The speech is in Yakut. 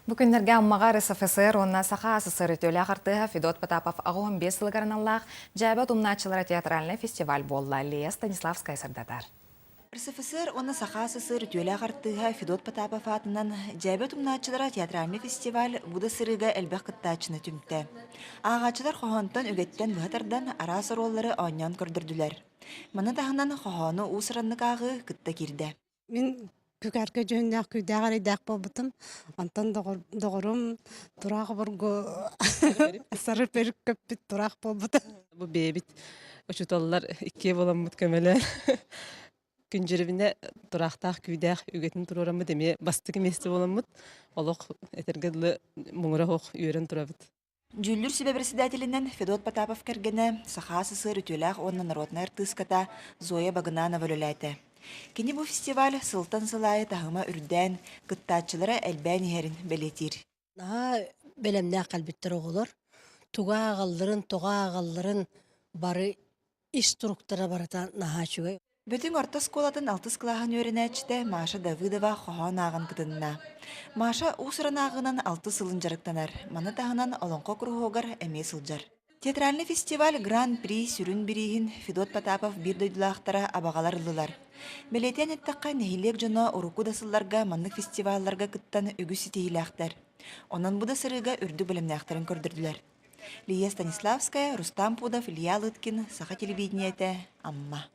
Бу күннэргэ Аммаҕа РСФСР уонна Саха АССР үтүөлээх артыыһа Федот Потапов 85 сылыгар аналлаах Дьээбэ утумнааччылара театральнай фестиваль буолла. Лия Станиславская сырдатар. РСФСР уонна Саха АССР үтүөлээх артыыһа Федот Потапов аатынан Дьээбэ утумнааччылара театральнай фестиваль бу да сырыыга элбэх кыттааччыны түмтэ. Ааҕааччылар хоһоонтон үгэттэн быһа тардан араас оруоллары оонньоон көрдөрдүлэр. Маны таһынан хоһоону уус-ураннык ааҕыы кытта киирдэ. Мин күкээркэ дьүһүннээх күүдээх эрэйдээх буолбутум. Онтон доҕорум тураах обургу сары перүк көппүт тураах буолбута. Бу бэйэбит учууталлар иккиэ буоламмыт көмөлөөн күндьүрүбүнэ тураахтаах күүдээх үгэтин туруораммыт эмиэ бастакы миэстэ буоламмыт олох этэргэ дылы муҥура суох үөрэн турабыт. Дьүүллүүр сүбэ председателинэн Федот Потапов кэргэнэ, Саха СССР үтүөлээх уонна народнай артыыската Зоя Багынанова үлэлээтэ. Кини бу фестиваль сылтан сыл аайы таһыма үрдээн, кыттааччылара элбээн иһэрин бэлиэтиир. Наһаа бэлэмнээх кэлбиттэр оҕолор. Тугу ааҕалларын, тоҕо ааҕалларын бары ис туруктара барыта наһаа үчүгэй. Бөтүҥ орто оскуолатын алтыс кылааһын үөрэнээччитэ Маша Давыдова хоһоон ааҕан кытынна. Маша уус-уран ааҕыынан алтыс сылын дьарыктанар, маны таһынан олоҥхо куруһуогар эмиэ сылдьар. Театральный фестиваль Гран-при сүрүн бирииһин Федот Потапов биир дойдулаахтара абаҕалар ыллылар. Бэлиэтээн эттэххэ, нэһилиэк дьоно урукку да сылларга маннык фестивалларга кыттан үгүс ситиһиилээхтэр. Онон бу да сырыыга үрдүк бэлэмнээхтэрин көрдөрдүлэр. Лия Станиславская, Рустам Пудов, Илья Лыткин, Саха телевидениетэ, Амма.